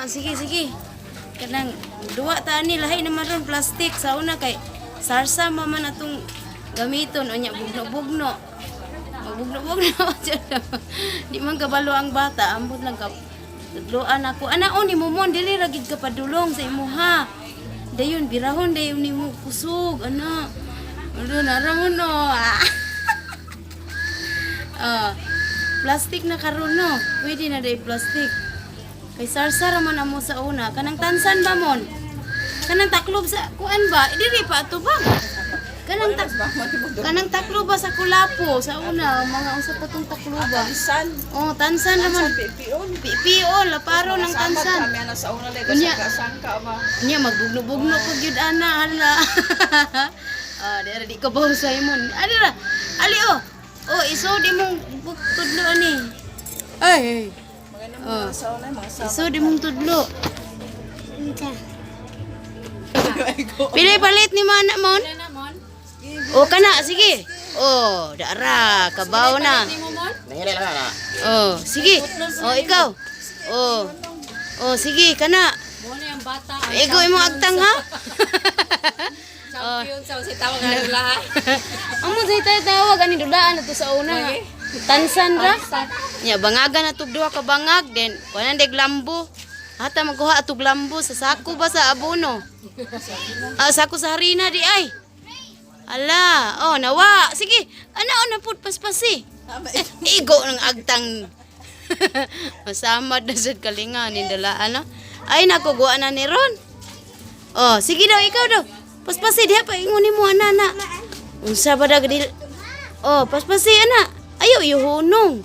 Sige, sige. Kanang duwa ta ani, lahi naman ron plastic sa una kay sarsa man man atong gamiton, unya bugno-bugno. Magbugno-bugno. Di man kabalo ang bata, ambot lang ka tudloan ako. Ana o ni mo mon, dili ra gid ka padulong sa imuha. Dayon birahon dayon nimo kusog ana. Ano nara mo no. Ah, plastic na karon no. Pwede na day plastic. Kay sarsa ra man amo sa una. Kanang tansan ba mon? Kanang taklob sa kuan ba? Eh, diri pa ato ba? Kanang taklob ba sa kulapo sa una, mga unsa pa tong takloba? Tansan. Oh, tansan ra man. Pipion. Pipio, laparo ng tansan. Kami ana sa una lay Unya. sangka ba. Nya magbugno-bugno ko gyud ana, hala. Ah, di ra di ka ba sa imon. Ali ra. Ali oh. Oh, isod imong tudlo ani. Ay. Mga Oh. sa una mga sama. Isod imong tudlo. Pili palit ni mana mon? Oh, kana sige. Oh, dara kabaw na. Nangilay lang na. Oh, sige. Oh, ikaw. Oh. Oh, sige kana. Mo na yung bata ang Igo imong agtang ha. champion sa si tawag nga nila. Amo sa tayo tawag ani dulaan na to sa una nga. Tansan ra. Nya bangagan na tug duha ka bangag, then kuan deg lambo. Hata magkuha atog lambo sa sako ba sa abono. Ah, sako sa harina di ay. Ala, oh nawa. Sige, ana oh na pud paspasi. Eh, igo ng agtang. Masamad na sad kalinga ni dalaan no. Ay nako, guwa na ni Ron. Oh, sige daw, ikaw daw. Paspasi diha pa ingon nimo ana na. Unsa ba dag dil? Oh, paspasi ana. Ayo yuhunong.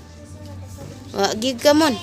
Wa gig ka mon.